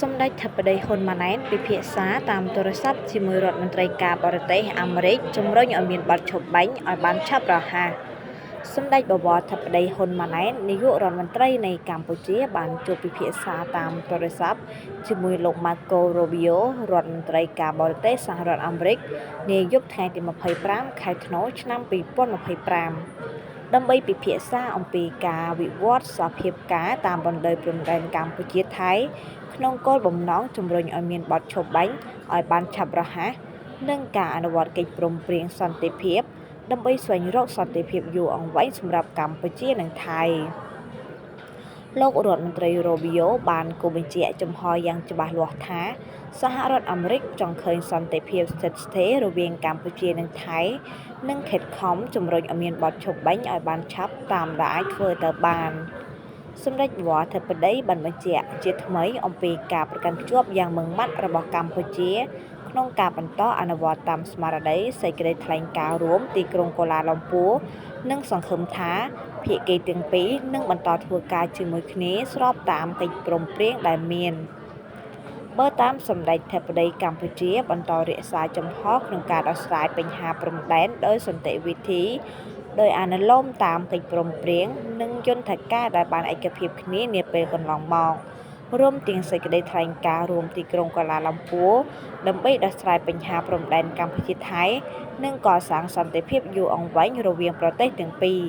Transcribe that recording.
សម្តេចធិបតី ហ៊ុន ម៉ាណែត ពិភាក្សាតាមទូរស័ព្ទជាមួយរដ្ឋមន្ត្រីការបរទេសអាមេរិកជំរុញឲ្យមានបទឈប់បាញ់ឲ្យបានឆាប់រហ័ស សម្តេចបវរធិបតី ហ៊ុន ម៉ាណែត នាយករដ្ឋមន្ត្រីនៃកម្ពុជាបានជួបពិភាក្សាតាមទូរស័ព្ទជាមួយលោក ម៉ាកូ រូប៊ីអូ រដ្ឋមន្ត្រីការបរទេសសហរដ្ឋអាមេរិក នាយប់ថ្ងៃទី២៥ ខែធ្នូ ឆ្នាំ២០២៥ ដើម្បីពិភាក្សាអំពីការវិវឌ្ឍសភាពការណ៍តាមបណ្ដោយព្រំដែនកម្ពុជា-ថៃ ក្នុងគោលបំណងជំរុញឲ្យមានបទឈប់បាញ់ឲ្យបានឆាប់រហ័ស និងការអនុវត្តកិច្ចព្រមព្រៀងសន្តិភាព ដើម្បីស្វែងរកសន្តិភាពយូរអង្វែងសម្រាប់កម្ពុជា និងថៃ។ លោករដ្ឋមន្ត្រី រូប៊ីអូ បានគូសបញ្ជាក់ជំហរយ៉ាងច្បាស់លាស់ថា សហរដ្ឋអាមេរិកចង់ឃើញសន្តិភាពស្ថិតស្ថេររវាងកម្ពុជា និងថៃ និងខិតខំជំរុញឲ្យមានបទឈប់បាញ់ឲ្យបានឆាប់តាមដែលអាចធ្វើទៅបាន។ សម្តេចបវរធិបតីបានបញ្ជាក់ជាថ្មីអំពីការប្រកាន់ខ្ជាប់យ៉ាងម៉ឺងម៉ាត់របស់កម្ពុជា ក្នុងការបន្តអនុវត្តតាមស្មារតីសេចក្តីថ្លែងការណ៍រួមទីក្រុងកូឡាឡាំពួរ និងសង្ឃឹមថា ភាគីទាំងពីរនឹងបន្តធ្វើការជាមួយគ្នាស្របតាមកិច្ចព្រមព្រៀងដែលមាន។ បើតាមសម្តេចធិបតីកម្ពុជាបន្តរក្សាជំហរក្នុងការដោះស្រាយបញ្ហាព្រំដែនដោយសន្តិវិធី ដោយអនុលោមតាមកិច្ចព្រមព្រៀង និងយន្តការដែលបានឯកភាពគ្នានាពេលកន្លងមក រួមទាំងសេចក្តីថ្លែងការណ៍រួមទីក្រុងកូឡាឡាំពួរ ដើម្បីដោះស្រាយបញ្ហាព្រំដែនកម្ពុជា-ថៃ និងកសាងសន្តិភាពយូរអង្វែងរវាងប្រទេសទាំងពីរ។